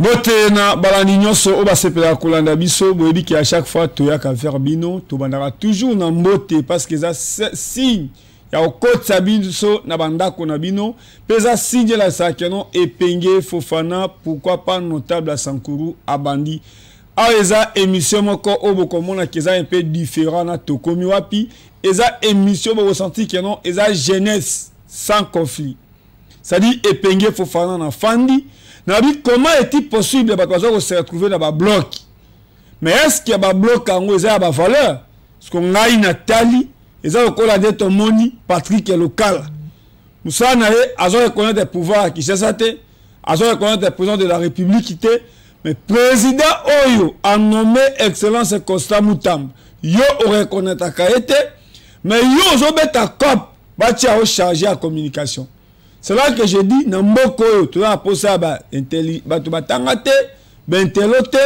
Mbote na balandi nyonso oyo basepelaka kolanda biso. Boyebi ke à chaque fois toyaka vers bino, tobandaka toujours na mbote parce que eza signe ya kokotisa biso na bandako na bino, mpe eza signe elakisaka ke non, Epenge Fofana, pourquoi pas notable ya Sankuru, abandi awa. Eza émission moko oyo bokomonaka eza un peu différent na Tokomi Wapi. Eza émission bokosentir ke non, eza jeunesse sans conflit, c'est-à-dire Epenge Fofana na fandi nabi. Comment est-il possible bato baza kose retrouver na babloc? Mais est ce que babloc yango eza ya bavaleur? Parce que ngai natali, eza lokola nde tomoni Patrick Lokala, mosala na ye, azo reconnaître pouvoir ya Kinshasa te, azo reconnaître président de la République te. Mais président oyo anommé, excellence Constant Mutamba, yo oreconnaîtraka ye te, mais yo ozobeta cop, batia o chargé ya communication. C'est là que je dis, na mboka oyo toza na posa ya bato batanga te, baintello te.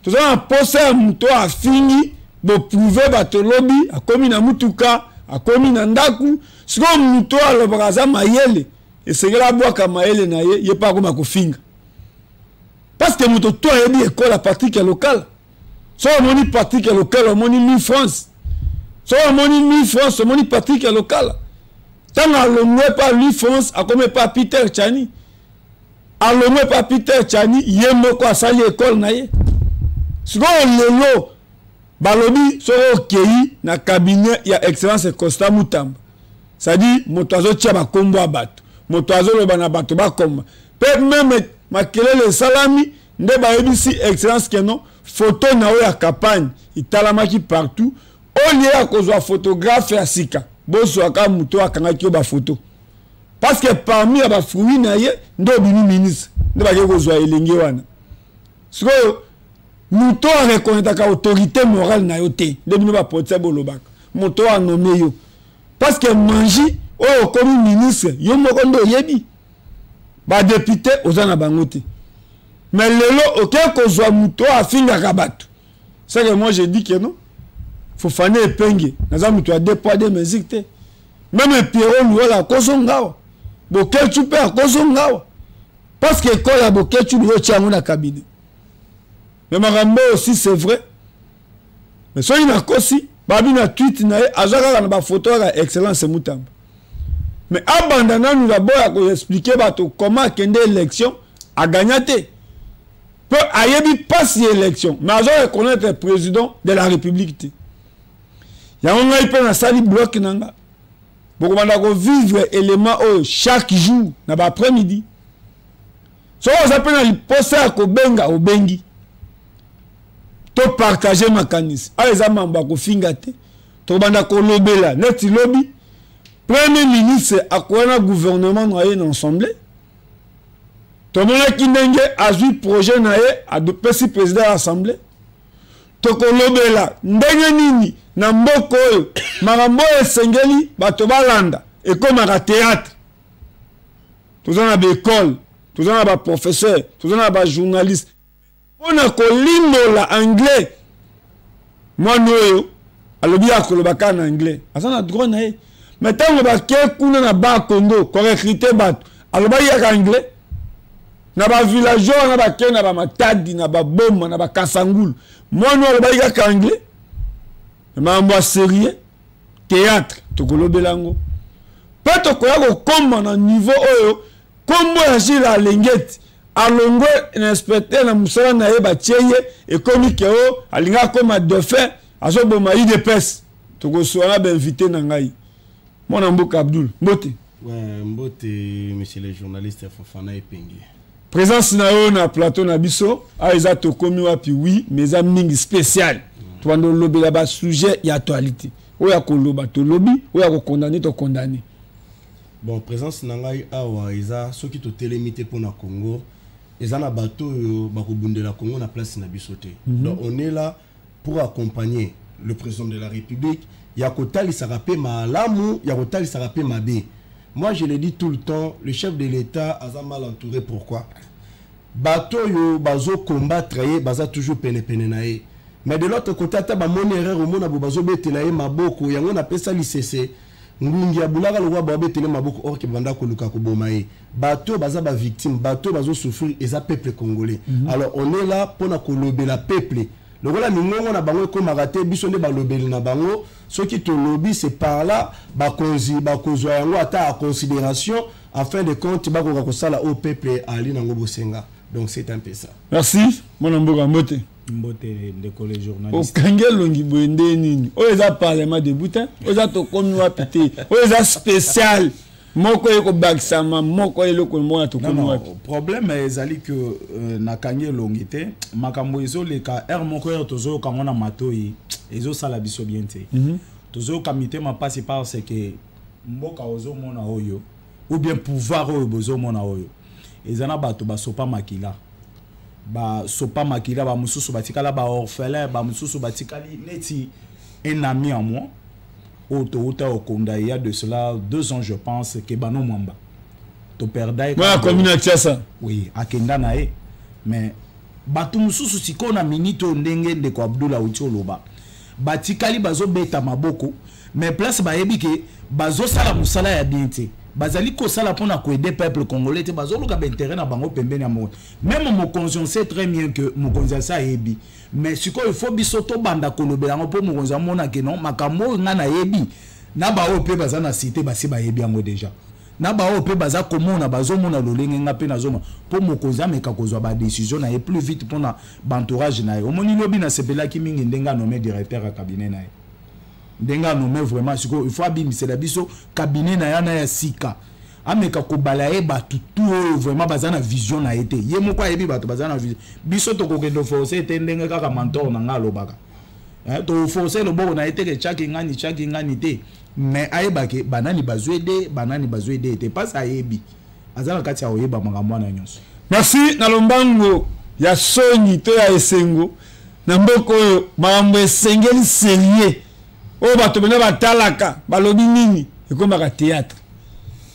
Toza na posa ya moto oyo afingi, boprouver bato, lobi akomi na mutuka, akomi na ndako. Sikoyo moto oyo alobaka aza mayele, esengeli abwaka mayele na ye, ye mpe akoma kofinga, parce que moto to ayebi ekole ya Patrick Lokala. Soki omoni Patrick Lokala, omoni Louis France. Soki omoni Louis France, omoni Patrick Lokala. Ntango alongwe epa Louis France, akomi epa Peter Tiani. Alongwe epa Peter Tiani, ye moko asali ekole na ye. Sikoyo lelo balobi soki okei na cabinet ya excellence Constant Mutamba, c'est-à-dire moto azotia bakombo ya bato, moto azoloba na bato bakoma, mpe même makelele esalami nde bayebisi excellence ke non, photo na oyo ya campagne etalamaki partout. Au lieu ya kozwa photographe ya sika, bozwaka moto akangaki yo bafoto, parce que parmi ya bafruit na ye nde obimi ministre, nde bakei kozwa elenge wana. Sikoyo moto areconnaîtraka autorité morale na yo te, nde bino bapoliticien bolobaka moto oyo anommé yo, parce que mangi oyo okomi ministre, yo moko nde oyebi badéputé oza na bango te. Mais lelo okei kozwa moto oyo afingaka bato. C'est que moi je dis que non, Fofana Epenge naza moto ya deux poids deux mesures te. Même Pierrot Luwala akozonga awa, Bokecu mpe akozonga awa, parce que ekole ya Bokecu boyotia yango na cabinet. Mais makambo oyo aussi, c'est vrai, mais soki nakosi, babi na tweet na ye aza kaka na bafoto kaka excellence Mutamba. Mais abanda nanu d'abord ya koexpliquer bato comment akende élection, aganya te, mpo ayebi mpasi ya élection, mais aza reconnaître président de la République te. Yango ngai mpe nasali bloc na nga, bokobanda kovivre élément oyo chaque jour na baaprès-midi. Soki oza mpe na liposa ya kobenga, obengi, topartage makanisi. Awa eza mambo ya kofinga te. Tokobanda kolobela neti lobi premier ministre akoya na gouvernement na ye na assemblée. Tomonaki ndenge azwi projet na ye, apesi président ya assemblée. Tokolobela ndenge nini na mboka oyo makambo oyo esengeli bato balanda ekomaka théâtre. Toza na baekole, toza na baprofesseur, toza na bajournaliste mpona kolimbola anglais. Mwana oyo alobi akoloba kaka na anglais, aza na droit na ye. Mais ntango bake kuna na ba Congo korecruter bato, alobaki kaka anglais. Na bavillageois wana bake na bamatadi, na baboma, na bakasangulu, mwana oyo alobaki kaka anglais. Makambo ya sérieux, théâtre, tokolobela yango mpe tokoya kokóma na niveau oyo nkombo ya Jules Alingete alongwe na inspecteur na mosala na ye, batie ye, ekomi ke o alingi akóma dauphin, azoboma UDPS. Tokosola na bainvité na ngai. Mwana mboka Abdul, mbote. Ouais, mbote monsieur le journaliste Fofana Epenge. Présence na yo na plateau na biso awa eza Tokomi Wapi, oui, mais eza mingi spécial. Tobanda olobela basujet ya actualité oyo ya koloba, tolobi, oyo ya kocondamner, tocondamner. Bon, présence na ngai awa eza soki totelemi te mpona Congo, eza na bato oyo bakobundela Congo na place na biso te. Donc on est là pour accompagner le président de la République, ya kotalisaka mpe malamu, ya kotalisaka mpe mabe. Moi je le dis tout le temps, le chef de l'État aza mal entouré. Pourquoi? Bato oyo bazocombattre ye baza toujours penepene na ye, mais de l'autre côté, ata bamoni erreur, omona bo bazobetela ye maboko. Yango napesa lisese. Ngungi abulaka lokola babetele maboko, or ke banda koluka koboma ye. Bato baza bavictime, bato bazosouffrir, eza peuple congolais. Alors on est là mpona kolobela peuple. Lokola mingongo na bango ekomaka te, biso nde balobeli na bango. Soki tolobi, c'est par là bakonzi bakozwa yango ata en considération, afin de compte bakoka kosala oyo peuple ali nango bosenga. Donc c'est un peu ça. Merci, mwana mboka. Mbote. Mbote, ndeko le journaliste. Okangi elongi boye nde nini? Oyo eza parlement debout te, oyo eza tokomi wapi te, oyo eza spécial moko ekobakisama moko eloko moko na tokomi wapi. Problème ezali que nakangi elongi te. Makambo ezoleka heure moko, heure tozoyoka yango na matoi, ezosala biso bien te. Tozoyoka mitema mpasi parce que mboka ozomona oyo, ou bien pouvoir oyo bozomona oyo, eza na bato basopa makila, basopa makila. Bamosusu batikala baorphelin, bamosusu batikali neti un ami à moi oyo touta okonda il y a de cela 2 ans, je pense ke bano mwamba toperda ye. Mwana commune ya Kinshasa. Oui, akenda na ye. Mais bato mosusu sikoyo na minute oyo, ndenge ndeko Abdul auti oloba, batikali bazobeta maboko, mais place bayebi ke bazosala mosala ya bien te, bazali kosala mpona koaider peuple congolais te, bazoluka baintérêt na bango pembeni ya mokonzi. Même mokonzi, on sait très bien que mokonzi asi ayebi, mais sikoyo il faut biso tobanda kolobela yango mpo mokonzi amona ke non, makambo oyo ngai nayebi, na baoyo mpe baza na cité basi bayebi yango déjà, na baoyo mpe baza komona, bazomona lolenge nga mpe nazomona, mpo mokonzi ameka kozwa badécision na ye plus vite mpona baentourage na ye. Omoni, lobi nasepelaki mingi ndenge anommé directeur ya cabinet na ye, ndenge anommé. Vraiment, sikoyo il faut abimisela biso cabinet na ye na ya sika, ameka kobala ye bato tu oyo vraiment baza na vision na ye te. Ye moko ayebi bato baza na vision. Biso tokokende force te, ndenge kaka mentor na nga alobaka, toforce loboko na ye te ke tiaki ngani, tiaki ngani te, mais ayebake banani bazwi ede, banani bazwi ede te, mpasi ayebi, aza na kati ya koyeba makambo wana nyonso. Merci. Na lombango ya soni to ya esengo, na mboka oyo makambo esengeli sérieux, oyo bato bena batalaka balobi nini, ekomaka théâtre.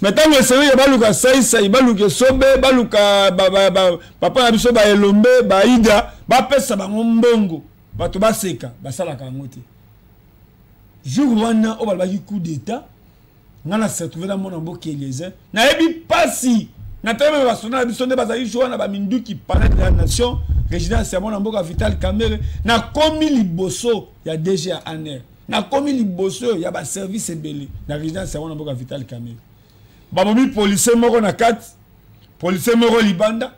Mais ntango esengeli baluka saisai, baluka esobe, baluka papa na biso baelombe baida, bapesa bango mbongo, bato baseka, basalaka yango te. Jour wana oyo balobaki coup d'état, nga na se retrouve na mwana mboka Eliezer. Nayebi mpasi na teleme basoda na biso nde bazali jour wana baminduki, palais de la nation, résidence ya mwana mboka Vital Kamerhe. Nakomi liboso ya DG ya ANR, nakomi liboso ya baservice ebele na résidence ya mwana mboka Vital Kamerhe. Babomi policier moko na kati, policier moko libanda,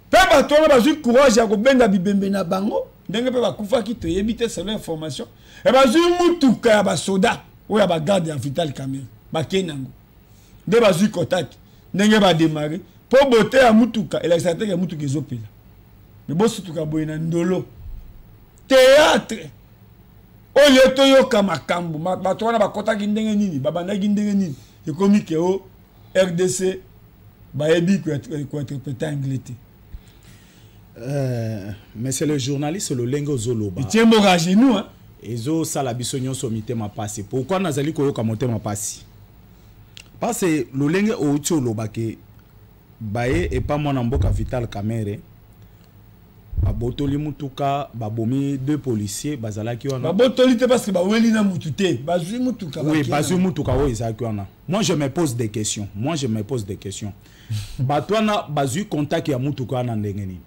mpe bato wana bazwi courage ya kobenga bibembe na bango ndenge mpe bakufaki, toyebi te selon information. E bazwi mutuka ya basoda oyo ya bagarde ya Vital Kamerhe, bakei nango nde bazwi contact ndenge badémarrer, mpo bote ya mutuka elakisaka teke mutuka ezopela. Me bosutuka boye na ndolo, théâtre oyo toyoka makambo. Bato wana bakɔtaki ndenge nini, babandaki ndenge nini, ekomi ke o RDC bayebi kointerpréter anglais te. Mais c'est le journaliste, lolenge ozoloba Etie mboka à genoux, hein? Ezosala biso nyonso mitema pasi. Pourquoi nazali koyoka motema pasi? Parce lolenge outi oloba ke baye epa mwana mboka Vital Kamerhe, babotoli mutuka, babomi deux policiers bazalaki wana. Babotoli te, parce que baweli na mutu te, bazwi mutuka. Oui, bazwi mutuka oyo ezalaki wana. Moi je me pose des questions, moi je me pose des questions. Bato wana bazwi contact ya mutuka wana ndenge nini?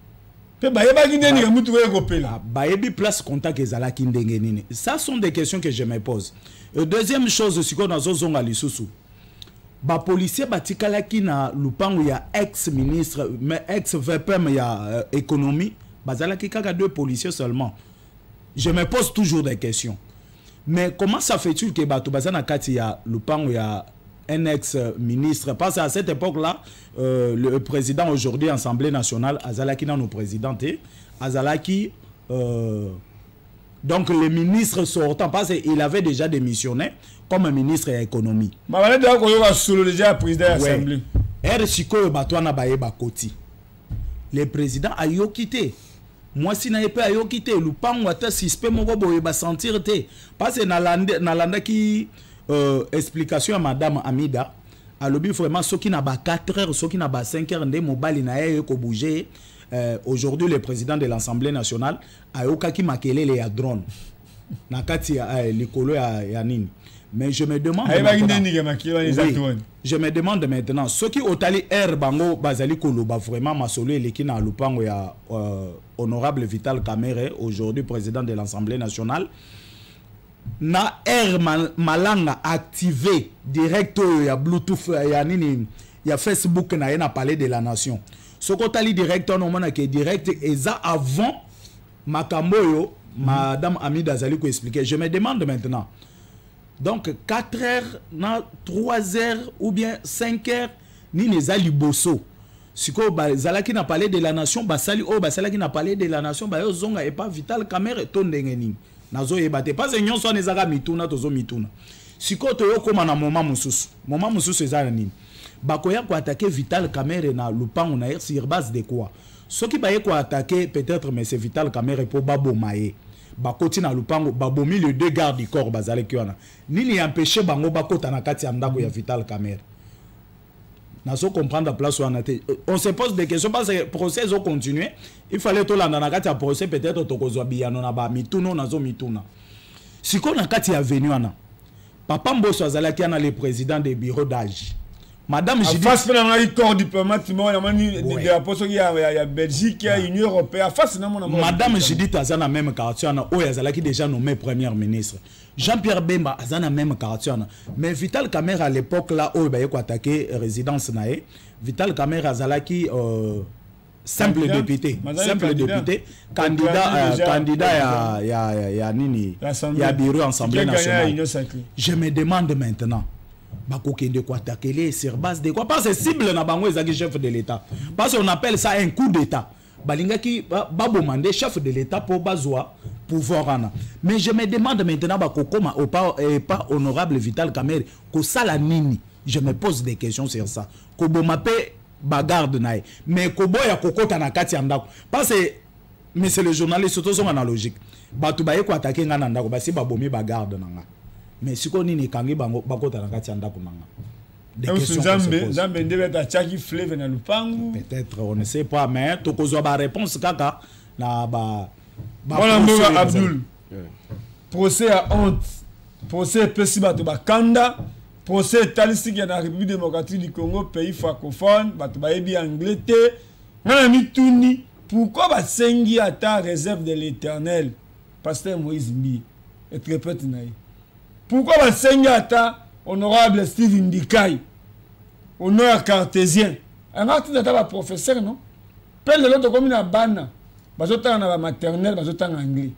Mpe bayebaki ndenge nini mutuka ekopela? Bayebi place contact ezalaki ndenge nini? Ça sont des questions que je me pose. Et deuxième chose, sikoyo nazozonga lisusu, bapolicier batikalaki na lupango ya ex ministre, mais ex VPM ya économie, bazalaki kaka deux policiers seulement. Je me pose toujours des questions, mais comment ça fait-il que bato baza na kati ya lupango ya un ex-ministre? Parce qu'à cette époque-là, le président aujourd'hui Assemblée nationale, azalaki nano président te, azalaki donc le ministre sortant, parce qu'il avait déjà démissionné comme ministre de l'économie. Babale koyoka solo déjà président ya assemblée. Ere sikoyo bato wana baye bakoti, le président ayoki te, mwasi na ye mpe ayoki te, lupango ata suspect moko boye basentir te. Parce nalandaki explication ya madame Amida, alobi vraiment soki na ba 4 heures, soki na ba 5 heures nde mobali na ye ekobouge, aujourd'hui le président de l'Assemblée nationale, ayokaki makelele ya drone na kati ya likolo ya nini. Mais je me demande, ayebaki nde nike makila wana eza Oui. te wana. Je me demande maintenant, soki otali aire bango bazali koloba, vraiment masolo eleki na lupango ya honorable Vital Kamerhe, aujourd'hui président de l'Assemblée nationale, na aire Malanga activé direct oyo ya Bluetooth ya nini, ya Facebook na ye na Palais de la Nation. Soki otali direct wana, omonake direct eza avant makambo oyo madame Amida azali koexpliquer. Je me demande maintenant, donc 4 heures na 3 heures ou bien 5 heures, nini eza liboso? Sikoyo bazalaki na Palais de la Nation, basali oyo basalaki na Palais de la Nation, bayozonga epa Vital Kamerhe to ndenge nini? Nazoyeba te, parce nyonso wana ezaka mituna, tozomituna. Sikoyo toyokóma na moment mosusu. Moment mosusu eza na nini? Bakoya koattaquer Vital Kamerhe na lupango na ye sur base de quoi? Soki baye koattaquer peut-être monsieur Vital Kamerhe mpo baboma ye, bakoti na lupango, babomi le deux garde du corps bazalaki wana, nini empêche bango bakota na kati ya ndako ya Vital Kamerhe? Nazo comprendre place wana te. On se pose des questions parce que procès ezocontinue. Il fallait tolanda na kati ya procès, peut-être tokozwa biyano na bamituna oyo nazomituna. Sikoyo na kati ya avenue wana, papa Mboso azalaki wana, le président des bureaux d'âge, madame Judith. Face mpe namonaki corps diplomate moko, namoni drapeau soki ya Belgique, ya Union européenne, face namona. Madame Judith aza na même quartier wana, oyo azalaki déjà nommé première ministre. Jean-Pierre Bemba aza na même quartier wana. Mais Vital Kamerhe, à l'époque là oyo baye koattaquer résidence na ye, Vital Kamerhe azalaki simple Candidat. député. Mazali Simple candidat. député candidat, Déjà candidat ya nini, l'Assemblée. Ya bureau Assemblée Qui a gagné à nationale. Union sacrée. Je me demande maintenant, bakokende koattaquer sur base de quoi? Parce que cible na bango ezalaki chef de l'État, parce qu'on appelle ça un coup d'État. Balingaki baboma nde chef de l'État mpo bazwa pouvoir wana. Mais je me demande maintenant, bakokoma epa honorable Vital Kamerhe kosala nini? Je me pose des questions sur ça. Koboma mpe bagarde na ye, mais koboya kokota na kati ya ndako, parce que, monsieur le journaliste, tozonga na logique. Bato baye koattaquer nga na ndako, basi babomi bagarde na nga, mais sikoyo nini ekangi bango bakota na kati ya ndako na nga? Des questions qu'on se Nzambe, pose. Nzambe nde bete atiaki fleuve na lupangu. Peut-être, on ne sait pas, mais tokozwa baréponse kaka na ba Mwana procès mboka oyo bazali. Abdul, procès ya honte, procès epesi bato bakanda, procès etalisiki na République démocratique du Congo, pays francophone, bato bayebi anglais te. Nga na mituni, pourquoi basengi ata Réserve de l'Éternel, pasteur Moïse Mbiye, interprète na ye? Pourquoi basengi ata honorable Steve Ndikai au nom ya cartésien anga tinda ata baprofesseur? Non, mpe lelo tokomi na bana bazotanga na bamaternelle, bazotanga anglais,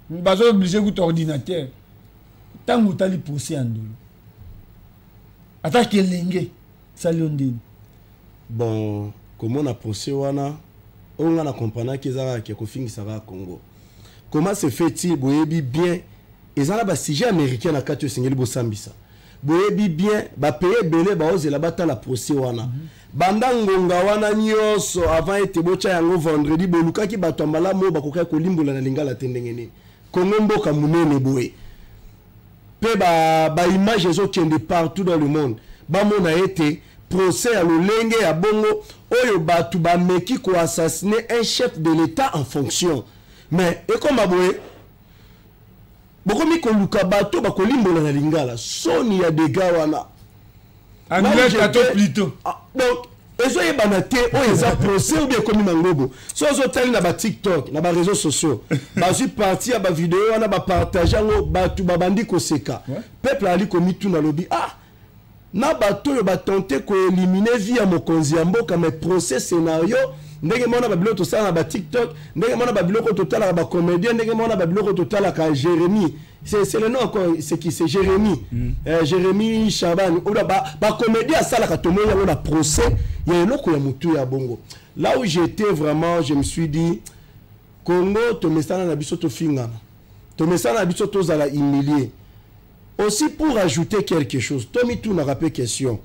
bazo-oblige kuta ordinateur. Ntango otali procès ya Ndolo, ataki elenge, sali yo ndeni? Bon, komona procès wana, oyo nga na comprenaki eza kaka ke kofingisa kaka Congo. Comment se fait-il, boyebi bien eza na basujet américain na kati oyo esengeli bosambisa, boyebi bien bapays ebele baozela batala procès wana, banda ngonga wana nyonso avant ete botya yango vendredi, bolukaki bato ya malamu oyo bakokaki kolimbola na lingala te? Ndenge nini Kongo, mboka monene boye, mpe baimage ba ezokende partout dans le monde, bamona ete procès ya lolenge ya bongo oyo bato bameki koassassiner un chef de l'État en fonction, mais ekoma boye, bokomi koluka bato bakolimbola na lingala? Soni ya dega wana. Anglais tato plutôt. Ah, donc ezoyebana te oyo eza procès ou bien ekomi mangobo. So ozotali na baTikTok, na baréseaux sociaux, bazwi partie ya bavideo wana, bapartage yango, bato babandi koseka. Peuple ali komituna, lobi: ah, na bato oyo batenter koéliminer vie ya mokonzi ya mboka, mais procès scénario ndenge mona babiloko tosala na baTikTok, ndenge mona babiloko totalaka bacomédien, ndenge mona babiloko totalaka Jérémie, c'est le nom encore, c'est qui? C'est Jérémie, Jérémie Chaban oyo bacomédien asalaka. Tomoni yango na procès ya eloko ya motu ya bongo. Là où j'étais vraiment, je me suis dit: Congo, tomesana na biso tofingana, tomesana na biso tozala humilié. Aussi, pour ajouter quelque chose, tomitunaka mpe question.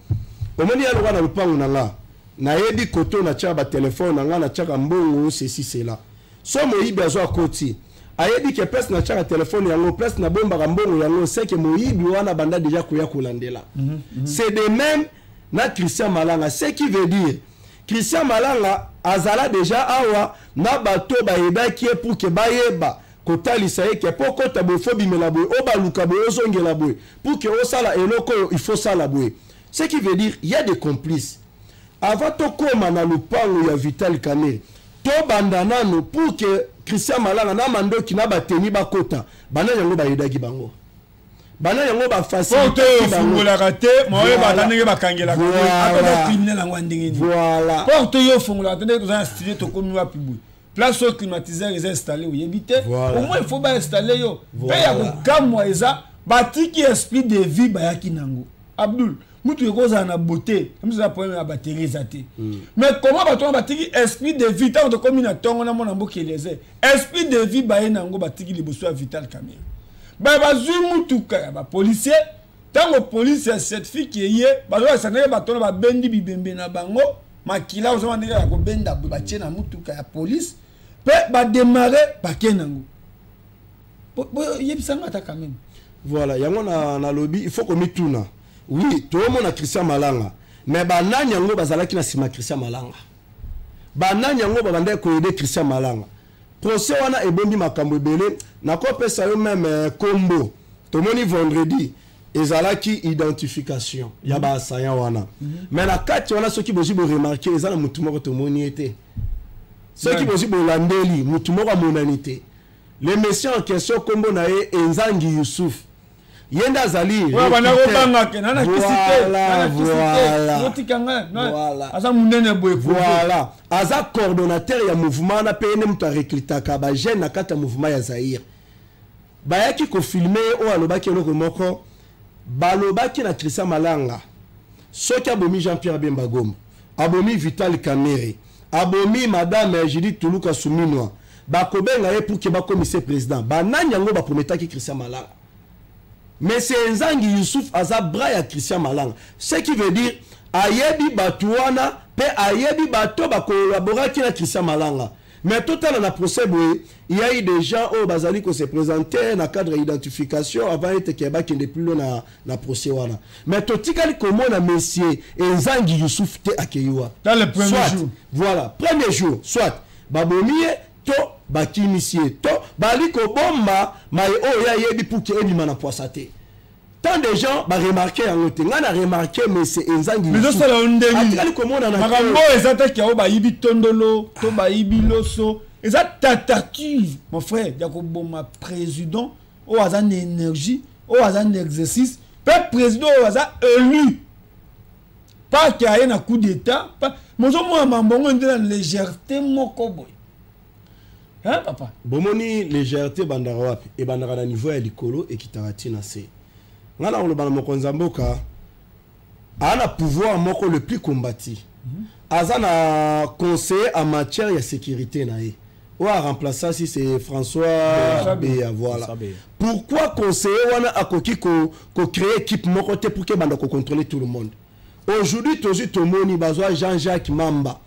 Omoni ya lokwa na lopango na nga, nayebi kote oyo natiaka batelefone na nga, natiaka mbongo, ceci, cela. So moyibi azwa, akoti, ayebi ke place natiaka telefone yango, place nabombaka mbongo yango, seke moyibi wana banda deja koya kolandela. C'est de même na Christian Malanga. Ce qui veut dire, Christian Malanga azala déjà awa na bato bayebaki ye pour ke bayeba. Kotalisa ye ke mpo okota boye, faut bimela boye, obaluka boye, ozongela boye, pour ke osala eloko oyo, il faut sala boye. Ce qui veut dire, il y a des complices. Avant tokóma na lupango ya Vital Kamerhe, tobanda nano pour que Christian Malanga na mandoki na bateni bakota, banani yango bayedaki bango, banani yango bafacilité? Ofungolaka te, maoyebaka ndenge bakangelaka criminel yango ya ndenge nini. Voilà. Porte oyo ofungolaka te, ndenge toza na studio, tokomi wapi boye, place oyo climatiseur eza installé, oyebi te. Au moins il faut bainstalle yo mpe ya kokamwa eza batiki esprit de vie bayaki nango. Abdul, mutu ekozala na beauté, miso eza problème ya batterie eza te. Mais comment bato wana batiki esprit de vie? Ntango tokomi na ntongo na mwana mboka Eliezer, esprit de vie baye nango, batiki liboso ya Vital Kamerhe. Baye bazwi mutuka ya bapolicier. Ntango polise ya scientifique eye, bazolakisa ndenge bato wana babendi bibembe na bango, makila ozoma ndenge ya kobenda boye, batie na mutuka ya polise mpe badémarrer, bake nango. Yebisanga ata quand même. Voilà, yango na nalobi, il faut komituna. Oui, toomona Christian Malanga, mais banani yango bazalaki na nsima Christian Malanga? Banani yango babandaki koaider Christian Malanga? Procès wana ebombi makambo ebele. Nakopesa yo même kombo. Tomoni vendredi ezalaki identification ya baassaillants wana. Mais na kati wana, soki bozwi boremarquer, eza na motu moko tomoni ye te. Soki bozwi bolandeli, motu moko amonani te. Le monsieur en question, kombo na ye Enzangi Yusuf, ye nde azali. Aza monene boye. Voilà, aza coordonnateur ya mouvement wana, mpe ye nde moto arecrutaka bajeune na kati ya mouvement ya Zaire. Bayaki kofilmer ye, oyo alobaki eloko moko. Balobaki na Christian Malanga, soki abomi Jean Pierre Bemba Gombo, abomi Vital Kamerhe, abomi madame Judith Tuluka Suminwa, bakobenga ye pour ke bakomise président. Banani yango baprometaki Christian Malanga? Mais c'est Nzangi Yusuf, aza bras ya Christian Malanga. Ce qui veut dire, ayebi bato wana mpe ayebi bato bakolaboraki na Christian Malanga. Mais totala na procès boye, il y a eu des gens oyo bazali ko se présenter na cadre ya identification avant ete ke bakende plus loin na procès wana. Mais totikali komona monsieur Enzangi Yusuf te. Akei wa? Dans le premier soit, jour. Voilà, premier jour, soit babomi ye to bakimisi ye to bali kobomba maye oyo ye ayebi pour ke ebima na poisa te. Tant de gens baremarquer yango te. Ngai na remarquer monsieur Enzangi. Ezosala yo ndenge atikali komonana. Makambo oyo eza te ke oyo bayibi tondolo to bayibi loso. Eza tentative, mon frère, ya koboma président oyo aza na énergie, oyo aza na exercice, mpe président oyo aza élu, pas ke aye na coup d'état. Mozomona mambongo nde na légèreté moko boye, hein, papa? Bomoni, légèreté ebandaka wapi? Ebandaka na niveau ya likolo, ekitaka ntina se. Ngai na koloba na mokonzi ya mboka, aa na pouvoir moko le plus combati. Aza na conseiller en matière ya sécurité na ye oyo aremplaça si c'est François Beya. Voilà pourquoi conseiller wana akoki kocréer équipe moko te pour ke banda kocontrôler tout le monde. Aujourd'hui, tozwi, tomoni bazwa Jean-Jacques Mamba,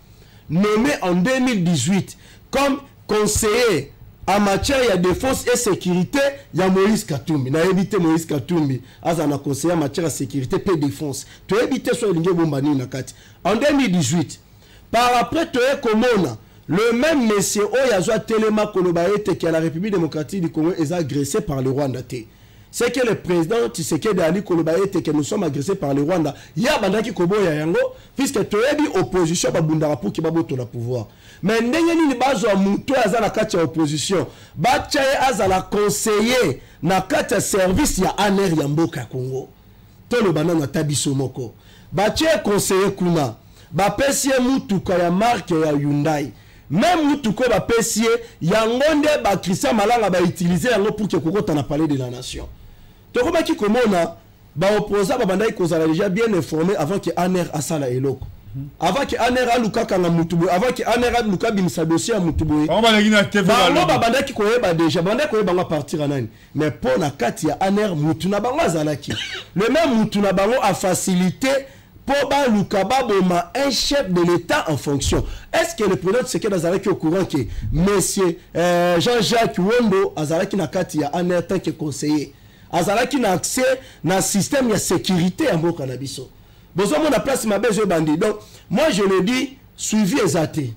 nommé en 2018 comme conseiller en matière ya défense et sécurité ya Moïse Katumbi. Nayebi te, Moïse Katumbi aza na conseiller en matière ya sécurité mpe défense, toyebi te so elingi ebomba nini na kati en 2018. Par après, toye komona le même monsieur oyo azwa telema koloba ete ke la République démocratique du Congo eza agressé par le Rwanda te. C'est que le président Tshisekedi ali koloba ete que nous sommes agressés par le Rwanda, ye abandaki koboya yango, puisque toyebi opposition babundaka pour ke babotola pouvoir. Mais ndenge nini bazwa moto oyo aza na kati ya opposition, batya ye azala conseiller na kati ya service ya ANR ya mboka ya Congo? Toloba nano ata biso moko. Batie ye conseiller kuna, bapesi ye mutuka ya marque ya Hyundai. Même mutuka oyo bapesi ye yango nde baChristian Malanga bautiliser yango pour ke kokota na Palais de la Nation. Tokomaki komona baopposant babandaki kozala déjà bien informé avant ke ANR asala eloko, avant ke ANR aluka kanga mutu boye, avant ke ANR aluka abimisa dossier ya mutu boye. Bango baleki na TV. Bango babandaki koyeba déjà, babandaki koyeba yango à partir ya nani? Mais mpo na kati ya ANR, mutu na bango azalaki le même mutu na bango afacilité mpo baluka baboma un chef de l'État en fonction. Est ce que le président Tshisekedi azalaki au courant ke monsieur Jean-Jacques Wondo azalaki na kati ya ANR tant que conseiller, azalaki na accès na système ya sécurité ya mboka na biso? Bozomona place mabe ezoyebandi. Donc moi je le dis, suivi eza te.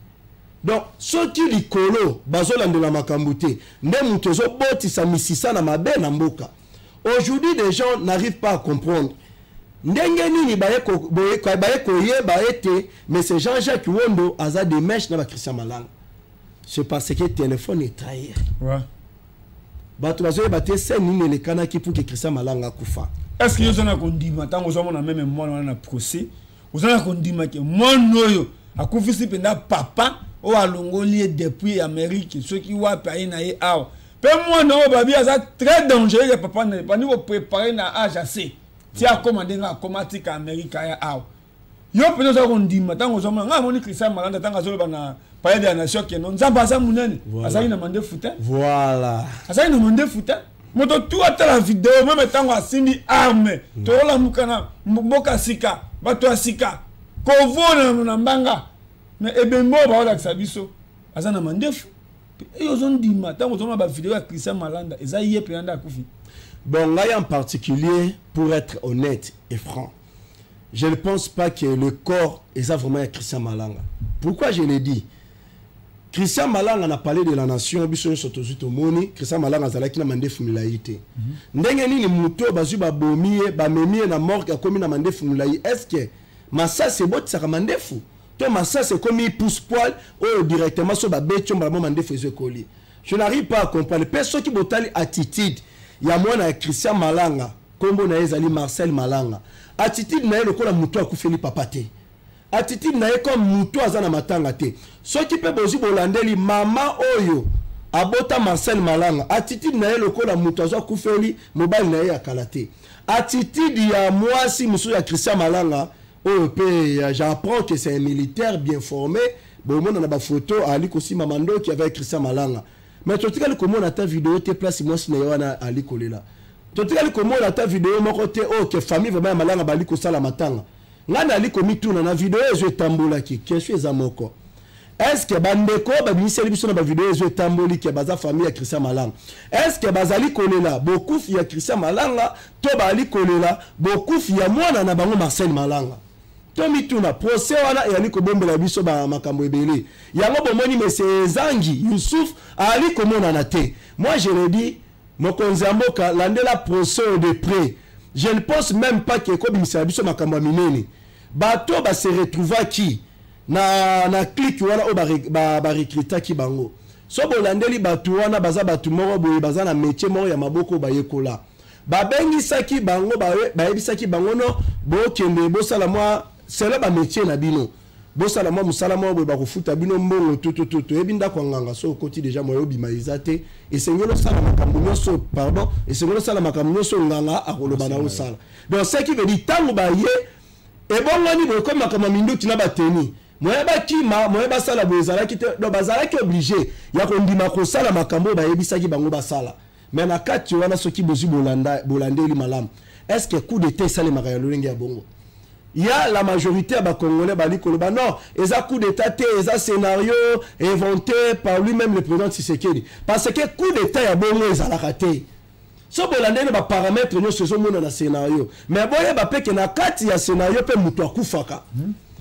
Donc soki likolo bazolandela makambo te, nde moto ezobotisa misisa na mabe na mboka. Aujourd'hui, des gens n'arrivent pas à comprendre ndenge nini baye koyeba ete mais Jean-Jacques Wondo aza de mèche na ba Christian Malanga. C'est parce que téléphone est trahir. Ouais. Bato bazoyeba te scène nini elekanaki pour que Christian Malanga akufa. Est-ce que oza na kondima ntango ozomona même mwana wana na procès, oza na kondima ke mwana oyo akufisi mpenza papa oyo alongoli ye depuis Amérique, soki wapi aye na ye awa, mpe mwana oyo babi aza très dangereux ya papa na ye, bandi kopréparer na âge assez ti akóma ndenge akóma, atika Amérique aya awa, yo mpenza oza kondima ntango ozomona? Ngai amoni Christian Malanda, ntango azoloba na Palais de la Nation keno Nzambe aza monene, azalaki na mandefu te. Azalaki na mandefu te. Moto tu atala video, même ntango asimbi arme, tokolamuka na mboka sika, bato ya sika kovona na mbanga, mais ebembe oyo baolakisa biso aza na mandefu. Eyo ozondima ntango ozomona bavideo ya Christian Malanda, eza ye mpenza nde akufi? Bon, ngai en particulier, pour être honnête et franc, je ne pense pas que le corps est vraiment Christian Malanga. Pourquoi je l'ai dit? Christian Malanga na Palais de la Nation, biso nyonso tozwi, tomoni Christian Malanga azalaki na mandefu milai te. Ndenge nini moto bazwi, babomi ye, bamemi ye na morgue, akomi na mandefu milai? Est ce que masasi ebotisaka mandefu, to masasi ekomi pousse poil oyo directement so babeti yo mbala mo mandefu ezo ekoli? Je n'arrive pas à comprendre. Mpe soki botali attitude ya mwana ya Christian Malanga, nkombo na ye ezali Marcel Malanga, attitude na ye lokola moto akufeli papa te, attitude na ye comme moto aza na matanga te. Soki mpe bozwi, bolandeli mama oyo abota Marcel Malanga, attitude na ye lokola moto azwa akufeli mobali na ye ya kala te. Attitude ya mwasi mosusu ya Christian Malanga oyo mpe, j'apprends que c'est un militaire bien formé, bomona na bafoto ali kosimba mandoki avec Christian Malanga, mais totikali komona ata video te place mwasi na ye wana ali kolela. Totikali komona ata video moko te oyo ke famille vraiment ya Malanga bali kosala matanga. Ngai nali komituna na video ezo etambolaki, question eza moko: est ce que bandeko oyo babimiseli biso na bavideo ezo etamboli ke baza famille ya Christian Malanga, est ce que bazali kolela bokufi ya Christian Malanga, to bazali kolela bokufi ya mwana na bango Marcel Malanga? To mituna. Procès wana eyali kobombela biso bamakambo ebele. Yango bomoni mese Ezangi Yusuf ali komonana te. Moi, je le dis, mokonzi ya mboka, landela procès oyo de près. Je ne pense même pas ke ekobimisela biso makambo ya minene. Bato base retrouvaki na clique wana oyo barecrutaki bango, so bolandeli bato wana, baza bato moko boye baza na métier moko ya maboko oyo bayekola. Babengisaki bango, bayebisaki bango: no, bokende bosala mwa selo bamétier na bino, bosala mwa mosala moko boye, bakofuta bino mbongo. Tututu toyebi ndako ya nganga, so okoti déjà, moyo obima eza te. Esengeli osala makambo nyonso, pardon, esengeli osala makambo nyonso nganga akoloba na osala. Donc ce qui veut dire, ntango baye ebongwani boye, komi makambo ya minduki na bateni, moye bakima, moye basala boye ezalaki te. Donc bazalaki obligé ya kondima kosala makambo oyo bayebisaki bango basala. Mais na kati wana, soki bozwi, bolandeli malamu, est ce que coup d'état esalemaka ya lolenge ya bongo? Ya la majorité ya bacongolais bali koloba: non, eza coup d'état te, eza scénario inventé par lui-même le président Tshisekedi, parce que coup d'état ya bongo ezalaka te. So bolandeli baparamètre nyonso ezomona na scénario, mais boyeba mpe ke na kati ya scénario mpe moto akufaka.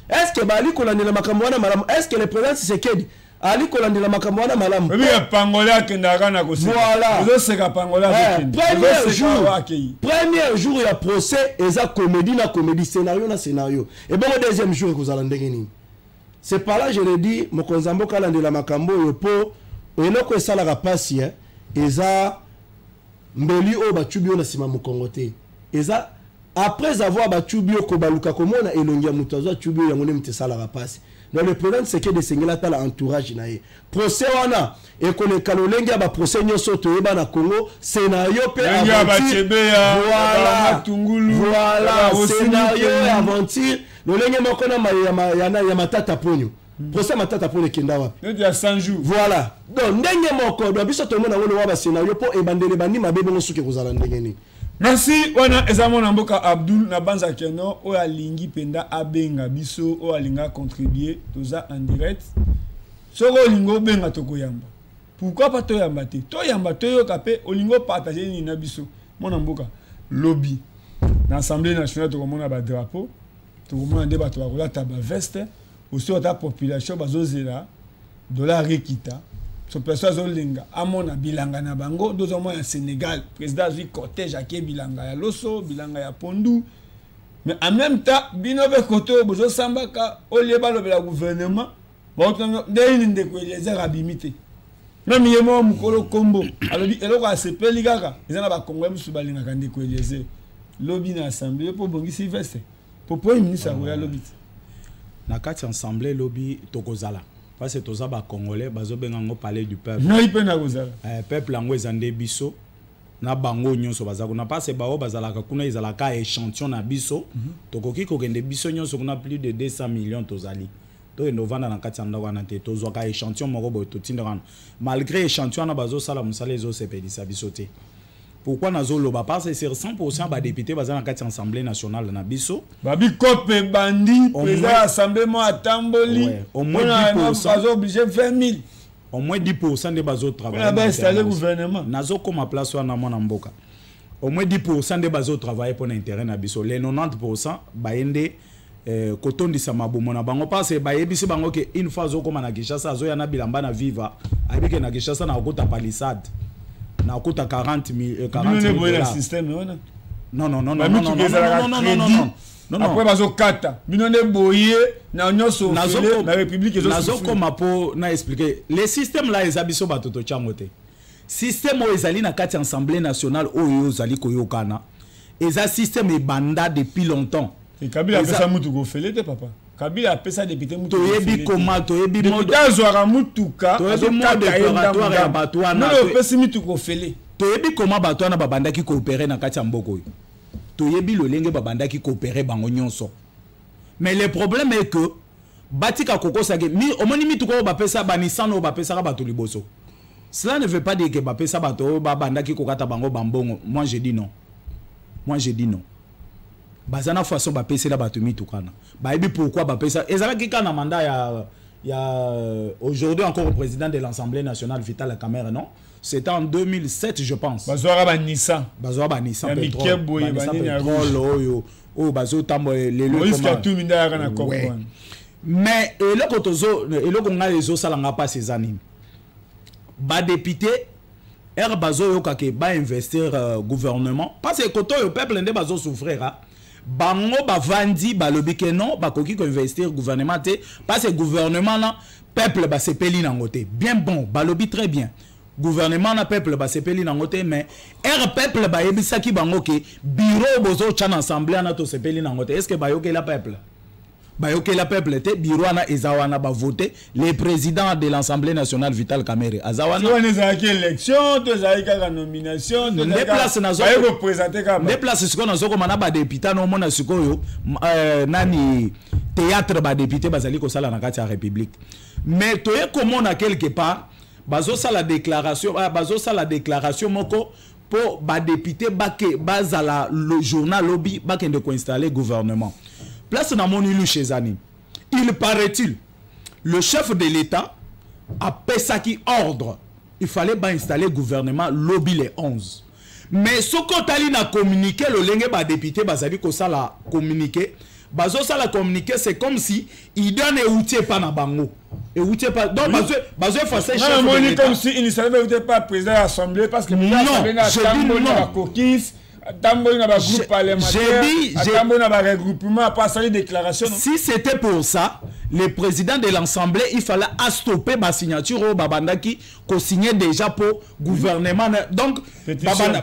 Est ce que bali kolandela makambo wana malamu? Est ce que le président Tshisekedi ali kolandela makambo wana malamu? Oyebi ya pangole akendaka na koseka. Voilà. Ozoseka pangole. Eh, premier jour akei. Premier jour ya procès eza comédie na comédie, scénario na scénario. Ebongo deuxième jour ekozala ndenge nini? C'est par là je le dis, mokonzi ya mboka alandela makambo oyo, mpo eloko esalaka mpasi, eh, eza mbeli oyo bacubi oyo na nsima mokongo te. Eza après avoir bacubi oyo, kobaluka komona elongi ya moto azwa cubi oyo, yango nde moto esalaka mpasi. Donc le président Tshisekedi esengeli atala entourage na ye. Procès wana ekoleka lolenge ya baprocès nyonso toyeba na Congo, scénario mpe Ndenge ya aventure. Bachebeya, Voilà. Matungulu, Voilà, scénario ya ya aventure lolenge moko na ya Matata Ponyo. Procès ya Matata Ponyo ekenda wapi? Neti ya 100 jours. Voilà, donc ndenge moko. Donc biso tomona yango lowa bascénario, mpo ebandeli ebandi mabe. Bongo soki ekozala ndenge nini? Merci. Wana eza mwana mboka Abdul na Banza Keno. Oyo alingi mpenza abenga biso, oyo alingi acontribuer, toza en direct. Soki olingi obenga, tokoyamba. Pourquoi pas toyamba te? Toyamba, toyoka mpe olingi opartage nini na biso. Mwana mboka, lobi na Assemblée nationale tokomona badrapeau, tokomona nde bato bakolata baveste osi, ata population bazozela. Dollar ekita, so personne azolinga amona bilanga na bango. Tozomona ya Sénégal, président azwi cortège, ake bilanga ya loso, bilanga ya pondu. Mais en même temps, bino mpe kote oyo bozosambaka, olie balobela gouvernement nde nini? Ndeko Eliezer abimi te. Même ye moko mokolo kombo alobi eloko asepeli kaka eza na Bakongolais mosusu balingaka ndeko Eliezer. Lobi na assemblée, mpo obongisi veste po premier ministre akoya lobi te. Na kati ya assemblée lobi tokozala, parce que toza Bacongolais, bazobenga yango palais du peuple. Ngai mpe nakozala. Peuple yango eza nde biso na bango nyonso baza kuna, parce bao bazalaka kuna ezalaka échantillon na biso. Tokoki kokende biso nyonso kuna, plus de 200 millions tozali, tokende ovanda na kati ya ndako wana te. Tozwaka échantillon moko boye, totindaka wana. Malgré échantillon wana, bazosala mosala ezosepelisa biso te. Pourquoi nazoloba? Parce que sur 100 badéputé baza na kati ya Assemblée nationale na biso, Babikope ebandi, président ya assemblée mo atamboli. Au moins 10%. Bazo oblige 20 000. Au moins 10 nde bazotravaille. Bainstalle gouvernement. Nazokoma place wana, mwana mboka. Au moins 10 nde bazotravaille mpo na intérêt na biso. Les 90 baye nde kotondisa mabumo na bango, parce bayebisi bango ke une fois azokóma na Kinshasa, azoya na bilamba na viva, ayebi ke na Kinshasa nakokuta palissade, nakokuta 40 000, 40 000. Système wana. Non, non, non, non, non, non, non, non, non, non, non. Après bazokata bino nde boye na nyonso na république. Nazokoma mpo na expliquer le système là. Eza biso bato totyango te. Système oyo ezali na kati ya Assemblée nationale oyo ozali koyokana, eza système ebanda depuis longtemps. Kabila apesa mutuka ofele te, papa. Kabila apesa député. Toyebi koma, toyebi. Député azwaka mutuka. Toyebi mode opératoire ya bato wana. Opesi mituka ofele. Toyebi koma bato wana babandaki koopérer na kati ya mboka oyo. Toyebi lolenge babandaki koopérer bango nyonso. Mais le problème est que batika kokosaki mi, omoni mituka oyo bapesa, baNissan oyo bapesaka bato liboso, cela ne veut pas dire que bapesa bato oyo babandaki kokata bango bambongo. Moi je dis non, moi je dis non. Baza na façon bapesela bato mituka wana, bayebi pourquoi bapesa. Ezalaki kaka na mandat ya aujourd'hui encore président de l'Assemblée nationale, Vital Kamerhe, non, c'était en 2007, je pense. Bazwaka baNissan. Bazwaka baNissan pétrole, pétrole oyo bazotambola lelo. Na. Mais eloko tozo, eloko ngai ezosalanga mpasi eza nini? Badéputé ere bazoyoka ke bainvestir gouvernement, parce que koto oyo peuple nde bazosouffrir. Bango bavandi, balobi ke non, bakoki koinvestir gouvernement te, parce que gouvernement na peuple basepeli nango te. Bien, bon, balobi très bien, gouvernement na peuple basepeli nango te. Mais ere peuple bayebisaki bango ke bureau bozotya na assemblée wana, tosepeli nango te, est ce que bayokela peuple? Bayokela peuple te. Bureau wana eza wana, bavote le président de l'Assemblée nationale, Vital Kamerhe, aza wana. Wana ezalaki élection to ezalaki kaka nomination? Nde place koprésente kaka. Nde place sikoyo nazokoma na badéputé. Naomona sikoyo nani, théâtre badéputé bazali kosala na kati ya république. Mais toye komona quelque part bazosala déclaration, bazosala déclaration moko mpo badéputé bake bazala le journal lobi, bakende koinstaller gouvernement. Place namoni louche eza nini? Il paraît-il, le chef de l'État apesaki ordre, il fallait bainstaller gouvernement lobi le 11. Mais soki otali na communiqué, lolenge badéputé bazali kosala communiqué, bazosala communiqué, c'est comme si idane euti epa na bango, euti epa, donc bazo effacer chef de l'État. Comme si initialement euti pas président de l'Assemblée, parce que non, je dis non. Bakokis atamboli na bagroupe parlementaire, atamboli na baregroupement, après asali déclaration. Si c'était pour ça, le président de l'Assemblée, il fallait stopper ma signature oyo babandaki kosigner déjà pour gouvernement. Donc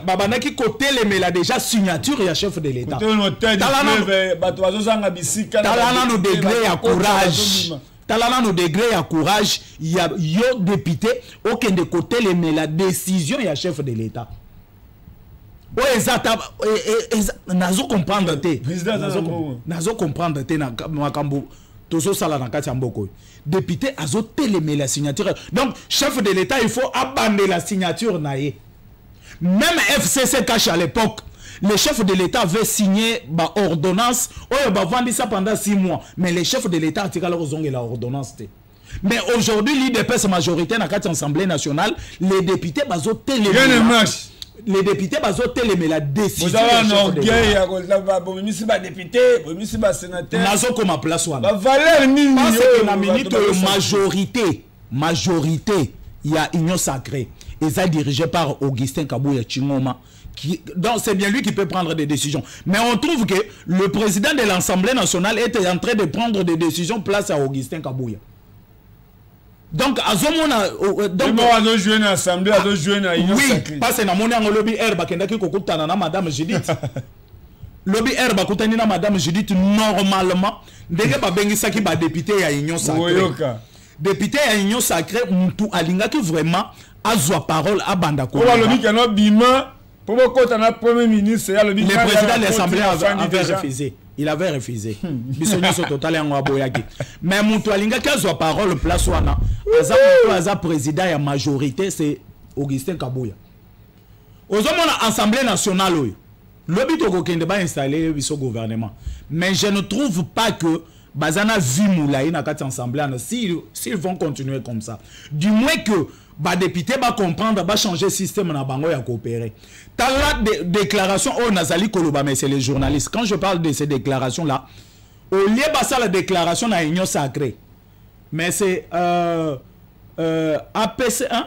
babandaki kotelemela déjà signature ya chef de l'État. Bato bazozanga bisika. Tala nano degré ya courage, tala nano degré ya courage ya yo député, okende kotelemela décision ya chef de l'État. Oyo eza ata nazo comprendre te, nazo comprendre te na makambo tozosala na kati ya mboka oyo. Député azotelemela signature, donc chef de l'État, il faut abandela signature na ye. Même FCC CACH à l'époque, le chef de l'État avait signé ba ordonnance oyo bavandisa pendant 6 mois, mais le chef de l'État atikala kozongela ordonnance te. Mais aujourd'hui, l'UDPS majorité na kati ya Assemblée nationale, les députés bazotelemela, les députés bazotelemela décision. Bozala orgueil ya bomimisi badéputé, bomimisi basénateur. Nazokoma place wana. Bavaleur nini? Parce que na minute oyo, majorité Majorité ya Union sacrée eza dirigé par Augustin Kabuya Tshingoma qui, donc c'est bien lui qui peut prendre des décisions. Mais on trouve que le président de l'Assemblée nationale était en train de prendre des décisions place à Augustin Kabuya. Donc azomona donc azo jouer na assemblée, azo jouer na Union oui, sacrée. Parce que namoni yango lobi r bakendaki kokutana na madame Judith. Lobi r bakutani na madame Judith, normalement ndenge babengisaki ba député ya Union sacrée. Oyoka. Député ya Union sacrée mutu alingaki vraiment azwa parole abanda ko. Balobi kano bima po bokota na premier ministre ya lobi. Le président de l'Assemblée avait refusé. Il avait refusé. Biso nyonso total yango aboyaki. Mais mutu alingaki azwa parole place wana. Aza mutu aza président ya majorité, c'est Augustin Kabuya. Ozomona Assemblée nationale oyo. Lobi tokokende ba installer biso gouvernement. Mais je ne trouve pas que bazana vie moulaye na kati assemblée wana s'ils vont continuer comme ça. Du moins que ba député ba comprendre, ba changer système na bango ya coopérer. Tala déclaration oh Nazali Koloba, mais c'est les journalistes. Quand je parle de ces déclarations là, au lieu ba ça la déclaration na Union sacrée. Mais c'est APC 1,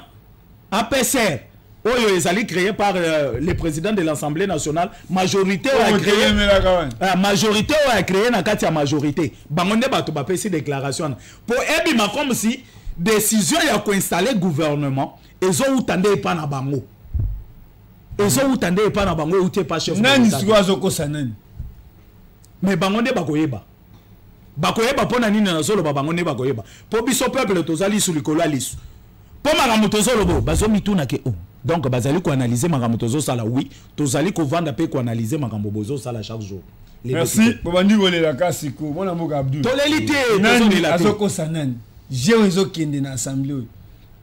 APCR. Oyo ezali créé par le président de l'Assemblée nationale, majorité Oh, a créé, ok, mais là, quand même. Majorité a créé na kati ya majorité. Bango nde bato ba pesi déclaration. Po ebima comme si décision ya ko installer gouvernement ezo utande epa na bango. Ezo utande epa na bango ute pa chef de Nani l'État. sikoyo azokosa nani? Mais bango nde bakoyeba. Bakoyeba pona nini nazoloba bango nde bakoyeba. Po biso peuple tozali su likolo ya lisu. Po makambo tozoloba bazomituna ke oh. Donc bazali ko analyser makambo tozosala, oui, tozali ko vanda pe ko analyser makambo bozosala chaque jour. Les Merci. députés. Bobandi kolela kasi ko mwana mboka Abdul. Toleli te, Nani tozolela te. azokosa nani? Jeu ezokende na assemblée oyo.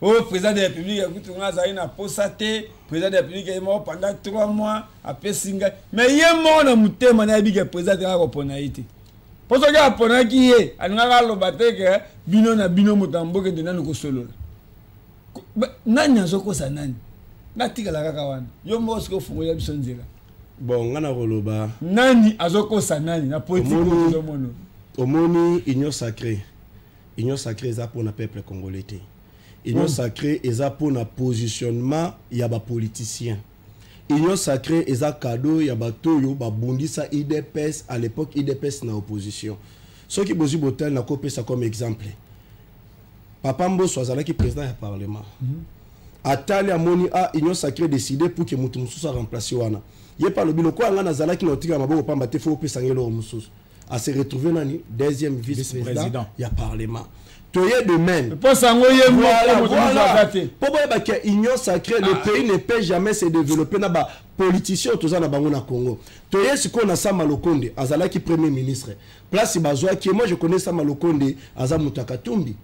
Oh, président de la République akuti nga azali na posa te, président de la République ye moko pendant 3 mois apesi ngai. Mais ye moko na motema nayebi ke président atikaka kopona ye te. Po soki aponaki ye, alingaka aloba te ke bino na bino moto ya mboka ende nanu kosolola. Nani azokosa nani? Natikala kaka wana. Yo moko soki ofungola biso nzela. Bon, nga na koloba. Nani azokosa nani na politique oyo tozomona? Omoni Union sacrée. Union sacrée eza mpona peuple congolais te. Union sacrée eza mpona positionnement ya ba politicien. Union sacrée eza cadeau ya bato oyo babundisa UDPS à l'époque, UDPS na opposition. Soki bozwi botali, nakopesa comme exemple. Papa Mboso azalaki président ya parlement. Atali amoni a Union sacrée décidé pour que moto mosusu aremplace wana. Ye pa alobi lokola nga nazalaki na otika maboko pamba te, faut opesa ngai eloko mosusu. A se retrouver nani deuxième vice-président Vice-président. ya parlement. Toye de même. Mposa yango ye moko Voilà, moto mosusu voilà. aza te. Po boyeba ke Union sacrée, le pays ne peut jamais se développer na ba politicien oyo toza na bango na Congo. Toye sikoyo na Sama Lukonde, azalaki premier ministre. Place bazwaki, moi je connais Sama Lukonde, aza moto ya Katumbi.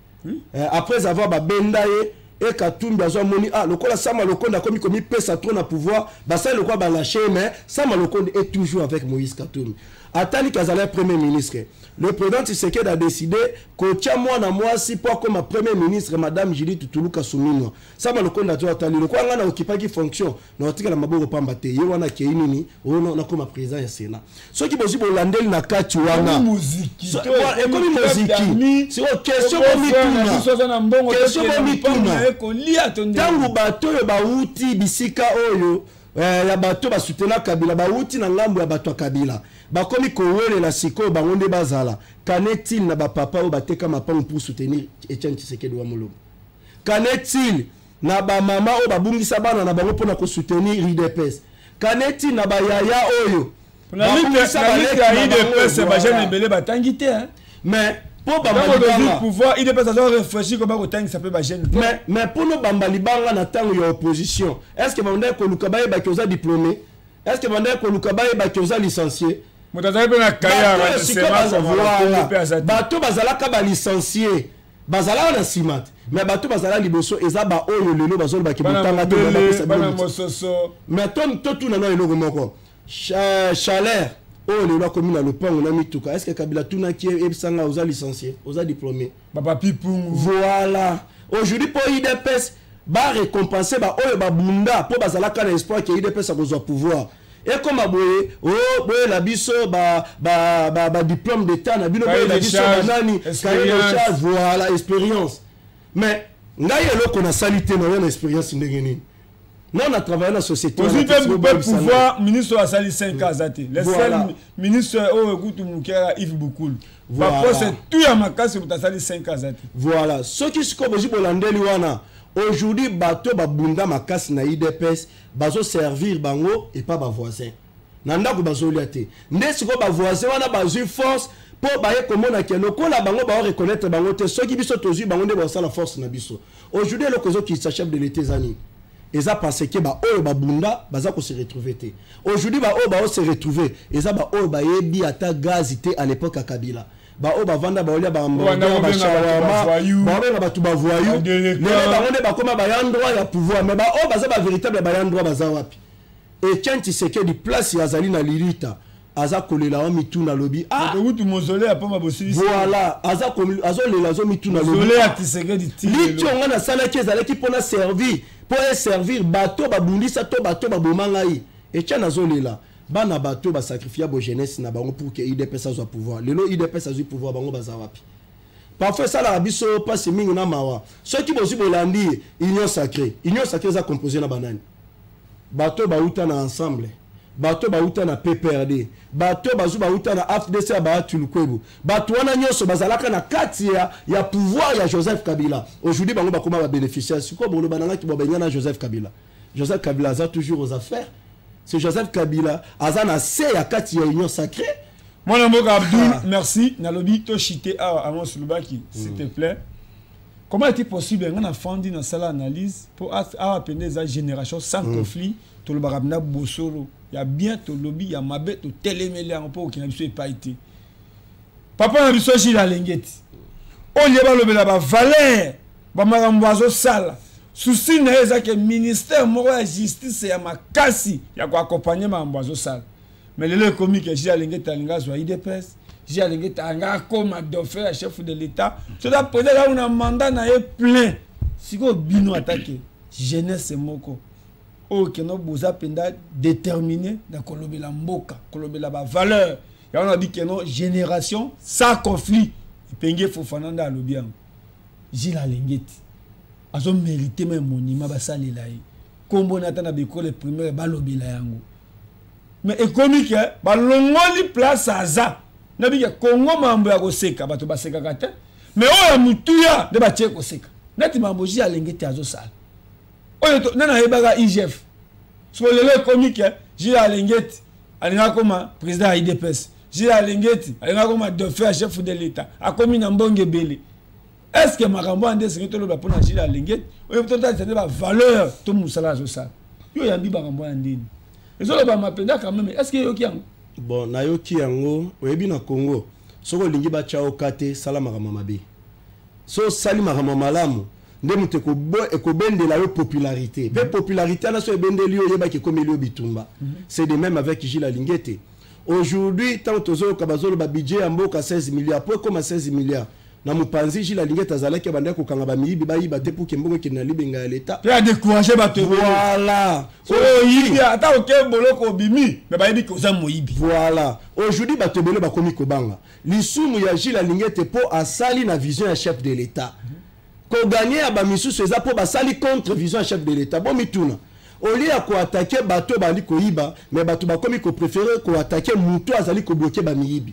Après avoir babenda ye, e Katumbi azwa moni, ah, lokola Sama Lukonde akomi komipesa trop na pouvoir, basali lokola balâche, mais Sama Lukonde est toujours avec Moïse Katumbi. Atali azalaki premier ministre. Le président Tshisekedi a décidé kotia mwana mwasi po akoma premier ministre, madame Judith Tuluka Suminwa. Sama Lukonde azwa atali lokola nga na okipaki fonction na otikala maboko pamba te, ye wana akei nini oyo nakoma président ya Sénat. Soki bozwi bolandeli na kati wana, Ekomi moziki. Voilà, ekomi moziki. Sikoyo question bomituna. Biso aza na mbongo, Question tokende na bomituna. mpango na ye kolia to ndenge. Ntango bato oyo bauti bisika oyo ya bato basutena Kabila, bauti na ngambo ya bato ya Kabila, bakomi kowelela sikoyo bango nde bazala kanetile na bapapa oyo bateka mapango pour soutenir Etienne Tshisekedi wa Mulumba, kanetile na bamama oyo babungisa bana na bango mpona kosoutenir UDPS, kanetile na bayaya oyo Na liste babungisa na liste ya baleki na bango, UDPS, ba jeune voilà. ebele batangi te, hein. Mais mpo Ntango bamba tozwi libanga pouvoir, UDPS azo réfléchir koma kotangisa mpe ba jeune te. Mais mpo bamba libanga na ntango ya opposition, est ce que bandaki koluka bayebaki oza diplômé? Est ce que bandaki koluka bayebaki oza licencié? Moto azali mpe na cahier Bato oyo sikoyo renseignement mpe aza voilà. te. Bato bazalaka balicencié bazalaka na nsima te, mais bato bazala liboso eza baoyo lelo bazolobaki Bana botanga te, mobele, bapesa bana bino. mososo. Mais totuna na eloko moko. Chaleur oyo lelo akomi na lopango na mituka, est ce que Kabila tunaki ye, ebisanga oza licencié, oza diplômé? Bapapi Pungu. Voilà, aujourd'hui mpo UDPS barécompense baoyo babunda mpo bazalaka na espoir ke UDPS akozwa pouvoir, ekoma boye o boyela biso badiplôme d'état na bino, Cahier boyela de biso charge, banani, cahier de expérience. charge, voilà, expérience. Mais Ngai eloko nasali te, naoya na expérience ndenge nini? Non, na travaille na société. Ozwi mpe pouvoir, ministre oyo asali 5 ans aza te. Le seul ministre oyo ekutu moke kaka Yves Bukulu. Baposte tout ya makasi, moto asali 5 ans aza te. Voilà. Soki sikoyo bozwi, bolandeli wana, aujourd'hui bato babunda makasi na UDPS, bazoservir bango epa bavoisin na ndako, bazolia te. Nde sikoyo bavoisin wana bazwi force mpo baye komona ke lokola bango baoreconnaître bango te, soki biso tozwi bango nde basala force na biso. Aujourd'hui eloko ezokitisa chef de l'État eza nini? Eza parce que baoyo babunda baza kose retrouver te. Aujourd'hui baoyo baose retrouver eza baoyo bayebi ata gaz te à l'époque ya Kabila, baoyo bavanda baolia bahamburger, bashawarma, baobenga bato bavoyou. Lelo bango nde bakóma baya droit ya pouvoir. Mais baoyo baza bavéritable baya droit baza wapi? Etienne Tshisekedi, place azali na lilita, aza kolela wa mituna, alobi: "Ah, kutu mausolée ya pamba bosilisi." Voilà, aza azolela, azomituna. Mausolée ya Tshisekedi. Liti onga nasalaki ezalaki mpona servir, mpo eservir bato babundisa to bato baboma ngai. Etienne azolela bana bato basacrifia bo jeunesse na bango pour que UDPS azwa pouvoir. Lelo UDPS azwi pouvoir, bango baza wapi? Parfois esalaka biso mpasi mingi na mawa. Soki bozwi, bolandi Union sacrée, Union sacrée eza composé na banani? Bato bauta na Ensemble, bato bauta na PPRD, bato bazwi bauta na AFDC ya Bahati Lukwebo. Bato wana nyonso bazalaka na kati ya pouvoir ya Joseph Kabila. Aujourd'hui bango bakóma babénéficiaire. Sikoyo boloba nangaki bobenga na Joseph Kabila. Joseph Kabila aza toujours aux affaires. C'est Joseph Kabila aza na se ya kati ya Union sacrée. Mwana mboka Abdul, merci. Nalobi toshite awa. Amos Lubaki, s'il te plaît, comment est-il possible? Nga nafandi, nasala analyse mpo awa pende eza génération sans conflit. Tolobaka mpenza bosolo ya bien, tolobi ya mabe, totelemeli yango mpo kokenda biso epai te. Papa na biso Jules Alingete, oyo ye balobela bavaleur, bamakambo azosala, souci na ye ezake ministère moko ya justice ya makasi ya koaccompagner makambo azosala. Mais lelo ekomi ke Jules Alingete alingi azwa UDPS, Jules Alingete alingi akóma dauphin ya chef de l'État, soki président aza na mandat na ye plein. Sikoyo bino atake jeunesse moko oyo keno boza mpenza déterminé na kolobela mboka, kolobela bavaleur yango, na bikeno génération sans conflit. Epenge Fofana nde alobi yango. Jules Alingete azomérite même monument basalela ye, nkombo na ata na baekole primaire balobela yango. Mais ekomi ke balongoli place aza nabi ke Kongo mambo ya koseka, bato basekaka te, mais oyo ya motuya nde batie koseka neti mambo Jules Alingete azosala oyo nde nayebaka IGF. Siko lelo ekomi ke Jules Alingete alingi akoma président ya UDPS, Jules Alingete alingi akoma dauphin ya chef de l'État, akomi na mbongo ebele. Est ce que makambo wana nde esengi toloba mpona Jules Alingete oyo totalisa nde bavaleur to mosala azosala? Yo oyambi makambo wana ndeni ezolobama mpenza quand même? Est ce que eyoki yango? Bon, nayoki yango. Oyebi, na Congo, soki olingi batya oka te, sala makambo mabe. So osali makambo malamu nde moto ekobendela yo popularité. Mpe popularité wana, so ebendeli yo, oyebaki ekomeli yo bitumba. C'est de même avec Jules Alingete. Aujourd'hui, ntango tozoyoka bazoloba budget ya mboka 16 milliards, po ekóma 16 milliards, na mopanzi Jules Alingete azalaki abandaki kokanga bamiyibi bayiba te pour ke mbongo ekende na libenga ya leta. Mpe adécourage bato ebele. Voilà. Oyibi, ata oke boloko, obimi, me bayebi ke oza moyibi. Voilà. Aujourd'hui bato ebele bakomi kobanga lisumu ya Jules Alingete mpo asali na vision ya chef de l'État. Koganye ya bamisusu eza mpo basali contre vision ya chef de l'État. Bo mituna, au lieu ya koattaquer bato bandi koyiba, mais bato bakomi kopréférer koattaquer moto azali kobloquer bamiyibi.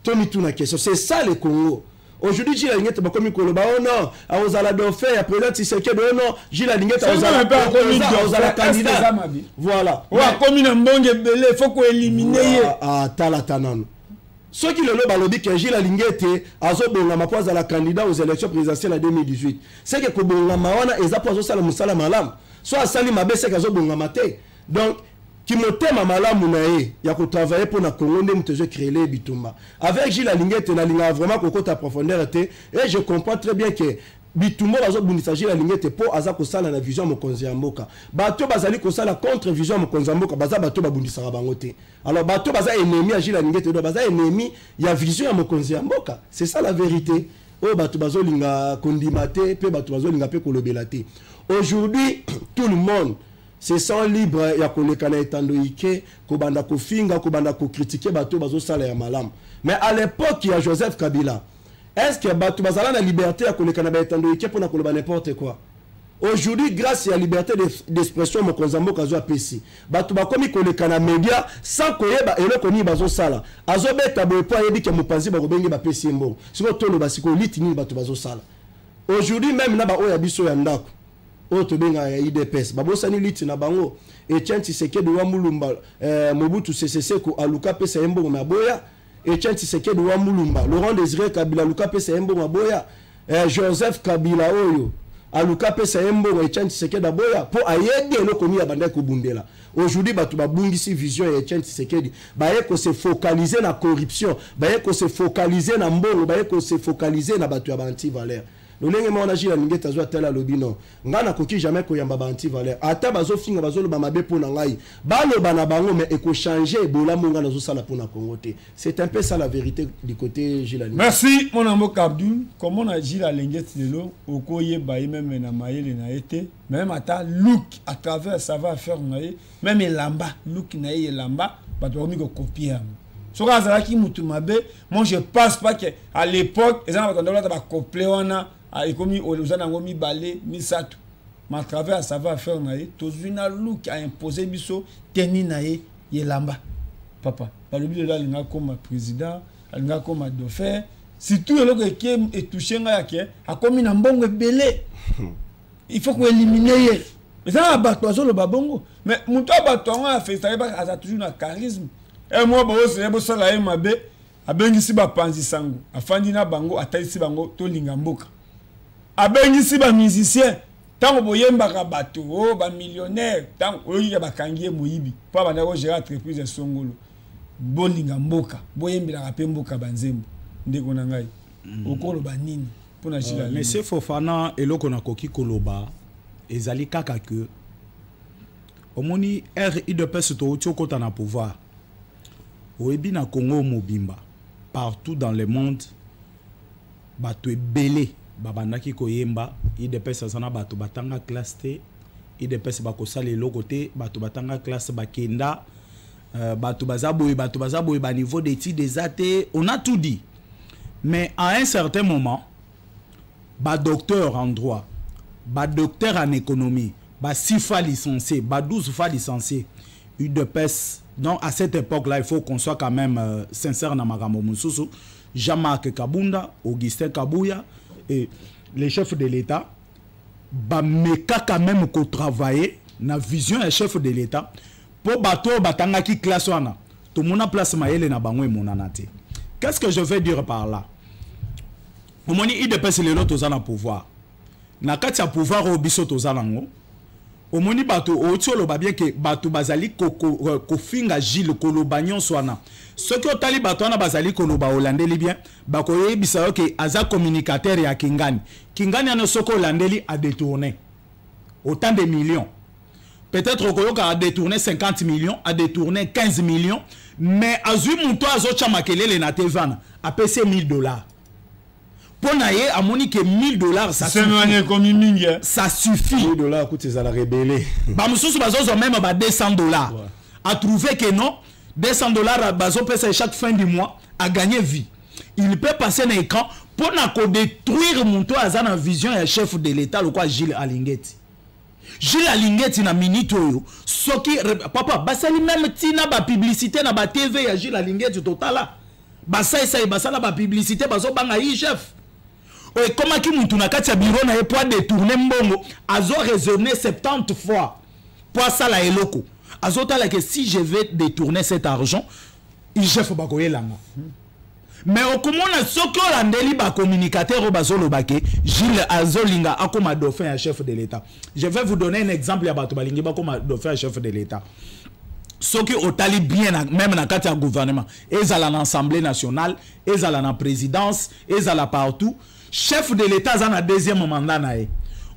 To mituna question: c'est ça le Congo aujourd'hui? Jules Alingete, bakomi koloba: "Oh non, akozala dauphin ya président Tshisekedi. Oh non, Jules Alingete akozala candidat." Voilà. Oyo akomi na mbongo ebele, faut koéliminer ye. Ah, tala ta nano, soki lelo balobi ke Jules Alingete azobongama mpo azala candidat aux élections présidentielles ya 2018, c'est que kobongama wana eza mpo azosala mosala malamu. So asali mabe, c'est que azobongama te. Donc kimotema malamu na ye ya kotravailler mpo na Congo nde moto ezocréer bitumba avec Jules Alingete. Nalingaka vraiment kokota profondeur te et je comprends très bien que bitumba bazobundisa Jules Alingete mpo aza kosala na vision ya mokonzi ya mboka. Bato bazali kosala contre vision ya mokonzi ya mboka baza bato babundisaka bango te. Alors bato baza ennemi ya Jules Alingete, do baza ennemi ya vision ya mokonzi ya mboka. C'est ça la vérité oyo bato bazolinga kondima te, mpe bato bazolinga mpe kolobela te. Aujourd'hui tout le monde se sent libre ya koleka na etando ike, kobanda kofinga, kobanda kocritiquer bato bazosala ya malamu. Mais à l'époque ya Joseph Kabila, Est ce que bato bazala na liberté ya koleka na baetando eke mpona koloba n'importe quoi? Aujourd'hui, grâce ya liberté d'expression, mokonzi ya mboka azwa apesi, bato bakomi koleka na média sans koyeba eloko nini bazosala. Azobeta boye mpo ayebi ke mopanzi bakobenge, bapesi ye mbongo. Sikoyo toloba sikoyo liti nini bato bazosala aujourd'hui? Même na baoyo ya biso ya ndako oyo tobengaka ya UDPS, babosani liti na bango. Etienne Tshisekedi wa Mulumba, Mobutu Sese Seko aluka apesa ye mbongo, me aboya. Etienne Tshisekedi wa Mulumba, Laurent Désiré Kabila aluka apesa ye mbongo, aboya. Joseph Kabila oyo aluka apesa ye mbongo, Etienne Tshisekedi aboya, mpo ayebi eloko nini abandaki kobundela. Aujourd'hui bato babungisi vision ya Etienne Tshisekedi, baye kose focaliser na corruption, baye kose focaliser na mbongo, baye kose focaliser na bato ya ba antivaleur. Lolenge moko na Jules Alingete, azwa tala, alobi: "Non, ngai nakoki jamais koyamba ba antivaleur. Ata bazofinga, bazoloba mabe mpo na ngai, baloba na bango, mais ekochange bolamu ngai nazosala mpo na Congo te." C'est un peu ça la vérité du côté Jules Alingete. Merci, mwana mboka Abdul. Komona Jules Alingete lelo, okoyeba ye même na mayele na ye te, même ata look, à travers savoir faire na ye, même elamba, look na ye, elamba, bato bakomi kocopier yango. Soki azalaki mutu mabe, moi je pense pas que à l'époque eza na bato ndolata bacople wana. Ekomi oza nango mibale, misato, mais à travers savoir faire na ye, tozwi na look aimpose biso teni na ye, elamba. Papa, balobi lelo alinga akóma président, alinga akóma dauphin. Surtout eloko eke etouche ngai yake, akomi na mbongo ebele, il faut koéliminer ye. Eza na bato azoloba bongo, mais moto ya bato yango afesitaki, aza toujours na charisme. E mwa booseye bosala ye mabe, abengisi bapanzi sango, afandi na bango, atalisi bango tolinga mboka. Abengisi bamusicien, ntango boyembaka bato o bamillionnaire, ntango oyoki bakangi ye moyibi mpo abanda kogérer entreprise ya songolo. Bolinga mboka, boyembelaka mpe mboka banzembo. Ndeko na ngai, okoloba nini mpona Jules? Monsieur Fofana, eloko nakoki koloba ezali kaka ke omoni r UDPS touti okɔta na pouvoir. Oyebi, na Congo mobimba, partout dans le monde, bato ebele babandaki koyemba: UDPS aza na bato batanga classe te, UDPS bakosala eloko te, bato batanga classe bakenda, bato baza boye, bato baza boye, baniveau d'étude eza te. On a tout dit, mais à un certain moment, badocteur en droit, badocteur en économie, ba 6 fois licencié, ba 12 fois licencié UDPS. Donc à cette époque là, il faut qu'on soit quand même sincère na makambo mosusu. Jean-Marc Kabunda, Augustin Kabuya et les chefs de l'État bameka quand même kotravailler na vision ya chef de l'État, mpo bato oyo batangaki classe wana, tomona place mayele na bango emonana te. Qu'est-ce que je veux dire par là? Omoni, UDPS lelo toza na pouvoir. Na kati ya pouvoir oyo biso toza nango, omoni bato outi oloba bien ke bato bazali kofinga Jules, koloba nyonso wana. Soki otali bato wana bazali koloba, olandeli bien, bakoyebisa yo ke aza communicateur ya Kingani. Kingani wana, soki olandeli, adétourné autant de millions. Peut-être okoyoka adétourné 50 millions, adétourné 15 millions, mais azwi moto azotya makelele na te wana, apesi ye 1000 $. Mpo na ye, amoni ke 1000 $, ça suffit. Ekomi mingi. Ça suffit. 1000 $ kuti ezalaka ebele. Bamosusu bazozwa même ba 200 $. Ouais. A trouvé que non, 200 $ bazopesa chaque fin du mois, a gagné vie, il peut passer na écran mpo na kodétruire moto aza na vision ya chef de l'État lokwa Jules Alingeti. Jules Alingeti na minute oyo, soki papa basali même ntina bapublicité na batv ya Jules Alingeti, totala basaisai basala bapublicité, bazobanga IGF. Ekomaki mutu na kati ya biro na ye po adétourne mbongo, azoraisonner 70 fois po asala eloko. Azotala ke si je vais détourner cet argent, IGF bakoyelanga. Mais okomona, soki olandeli bacommunicateur oyo bazoloba ke Jules azolinga akóma dauphin ya chef de l'État, je vais vous donner un exemple ya bato balingi bakóma dauphin ya chef de l'État. Soki otali bien na, même na kati ya gouvernement, ezala na Assemblée nationale, ezala na présidence, ezala partout, chef de l'État aza na deuxième mandat na ye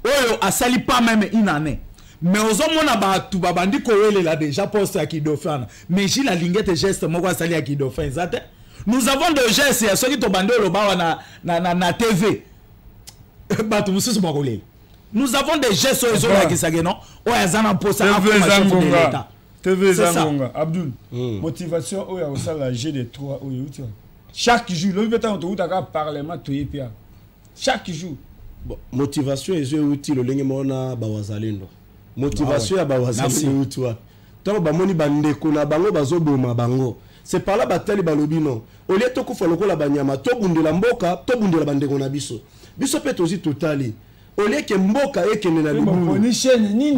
oyo asali pas même une année, mais ozomona bato babandi kowelela déjà poste ya kidauphin wana. Mais Jules alingi ete geste moko asali ya kidauphin eza te. Nous avons de gestes ya soki tobandi oloba awa na TV, bato mosusu bakolela. Nous avons des gestes oyo ezolakisaka non, oyo aza na mposa akoma chef de l'État. TV eza ngonga. Abdul, motivation oyo ya kosala G de 3 oyo euti wapi? Chaque jour, lobi mpe ntango tokutaka parlement, toye mpe awa chaque jour. Bon, motivation ezo euti lolenge moko na bawazalendo. Motivation ya bawazalendo euti wapi? Ntango bamoni bandeko na bango bazoboma bango, c'est par là batali, balobi: non, au lieu tokufa lokola banyama, tobundela mboka, tobundela bandeko na biso. Biso mpe tozwi, totali, au lieu ke mboka ekende na libulu,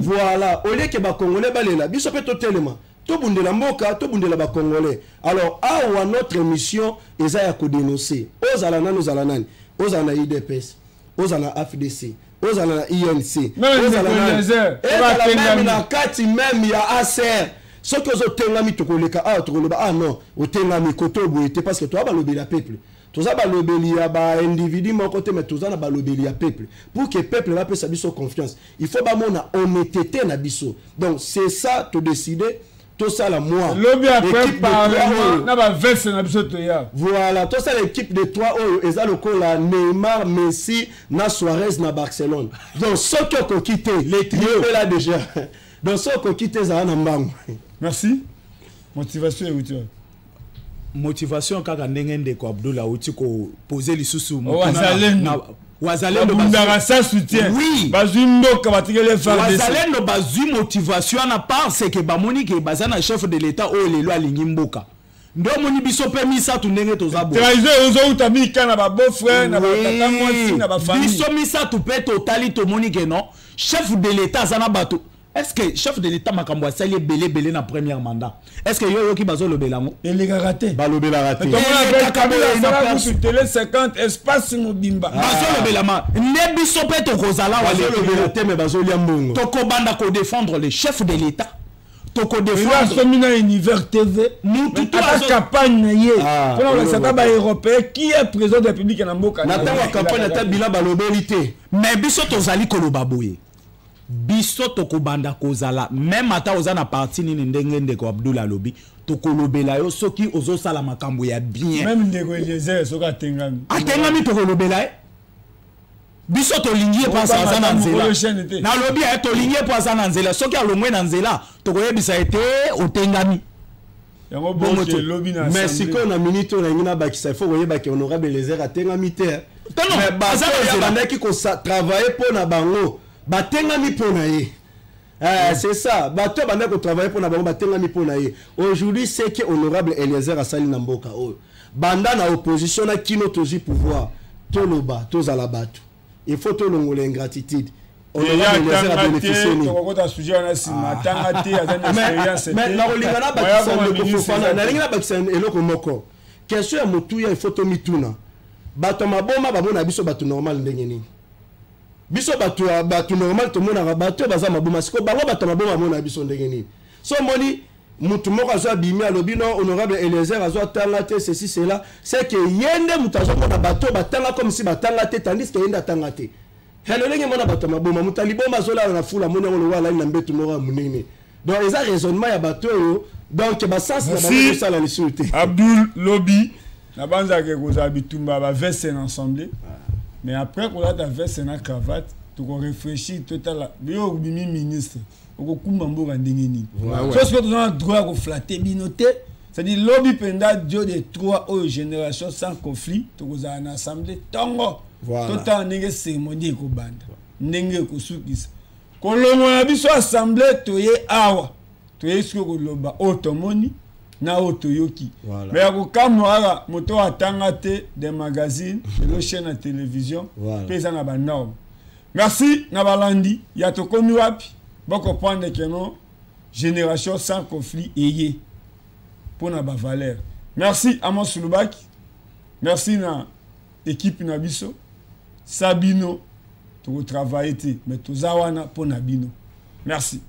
voilà, au lieu ke bacongolais balela, biso mpe totelema, tobundela mboka, tobundela bacongolais. Alors awa, notre mission eza ya kodénoncer. Ozala nani, ozala nani, ozala na UDPS, ozala na AFDC, ozala na UNC, ezala même na kati même ya ACR, soki ozotengami, tokoleka awa, tokoloba: ah non, otengami kote oboye te, parce que toza balobeli ya peuple. Toza balobeli ya baindividu moko te, mais toza na balobeli ya peuple. Pour que peuple bapesa biso confiance, il faut bamona honnêteté na biso. Donc c'est ça, todécide tosala moi Lobi après parlement, na baveste na biso, toya. Voilà, tosala équipe de trois oyo eza lokola Neymar, Messi na Suarez na Barcelone. Donc soki okoki te, yebela déjà. Donc soki okoki te, ezala na mbango. Merci. Motivation euti wapi? Motivation kaka ndenge ndeko Abdul auti kopose lisusu. Wazalendo babundaka sans soutien. Oui. Bazwi mboka, batikeli FARDC. Wazalendo bazwi motivation wana parce que bamoni ke baza na chef de l'État oyo lelo alingi mboka. Nde omoni biso mpe misato ndenge toza boye. Trahison ezouta mika na babeau-frère, na batata mwasi, na bafamille. Biso misato mpe totali, tomoni ke non, chef de l'État aza na bato. Est ce que chef de l'État, makambo asali ebele ebele na première mandat, est ce que yo oyoki bazolobela yango? Elekaka te. Balobelaka te. Kabila kusu télé 50 espace mobimba. Bazolobelama nde. Biso mpe tokozala. Bazolobela te, mais bazolia mbongo. Tokobanda kodéfendre le chef de l'État, tokodéfendre. Asomi na Univers TV. Mutu to ata campagne na ye mpona kolakisa ata baeuropéen qui est président de la République na mboka. Na ntango ya campagne, ata bilan balobeli te. Mais biso tozali koloba boye: biso tokobanda kozala, même ata oza na parti nini, ndenge ndeko Abdul alobi, tokolobela yo soki ozosala makambo ya bien. Même ndeko Eliezer, soki atengami. Atengami, tokolobela ye. Biso tolingi ye mpo aza na nzela. Nalobi ye, tolingi ye mpo aza na nzela. Soki alongwe na nzela, tokoyebisa ye te otengami. Yango bongo lobi na Mais sikoyo, na minute oyo, nalingi nabakisa: il faut koyebaki honorable Eliezer atengami te, mais bato oyo bandaki kotravaille mpo na bango batengami mpo na ye. C'est ça, bato bandaki kotravaille mpo na bango batengami mpo na ye. Aujourd'hui, ce que honorable Eliezer asali na mboka oyo, banda na opposition na kino tozwi pouvoir, toloba, tozala bato, il faut tolongola ingratitude. Tokokota sujet wana nsima. Atanga te, aza na expérience. Mais nakolinga nabakisa, ndeko Fofana, nalingi nabakisa eloko moko. Question ya motuya, il faut tomituna: bato ya maboma bamona biso bato normal ndenge nini? Biso bato ya bato normal tomonaka bato oyo baza maboma. Sikoyo bango bato ya maboma bamona biso ndenge nini? So omoni mutu moko azwa, abimi, alobi: non, honorable Eliezer azwa tanga te, ceci, cela, c'est que ye nde moto azomona bato oyo batanga comme si batanga te, tandis que ye nde atanga te. Lolenge mona bato ya maboma, moto aliboma azolala na fula, amoni yango lokola alali na mbetu moko ya monene. Donc eza raisonnement ya bato oyo, donc basens na bango kosala lisusu te. Abdul, lobi nabanzaka ekozala bitumba ya baveste na assemblée, mais après kolata veste na cravate, tokorefléchir, totala yo obimi ministre, okokumba mboka ndenge nini. So sikoyo toza na droit ya koflatter bino te. C'est-à-dire lobi mpenza, dio de trois oyo, génération sans conflit, tokozala na assemblée ntongo, totala ndenge cérémonie ekobanda, ndenge ekosukisa. Kolongola biso assemblée, toye awa, toye sikoyo koloba oyo tomoni na oyo toyoki. Mais ya kokamwa kaka, moto oyo atanga te de magazine, lelo chaîne ya télévision mpe eza na banorme. Merci na balandi ya Tokomi Wapi. Bocomprendre ke non, génération sans conflit eye mpona bavaleur. Merci Amos Lubaki, merci na équipe na biso. Sa bino tokotravaille te, mais toza wana mpo na bino. Merci.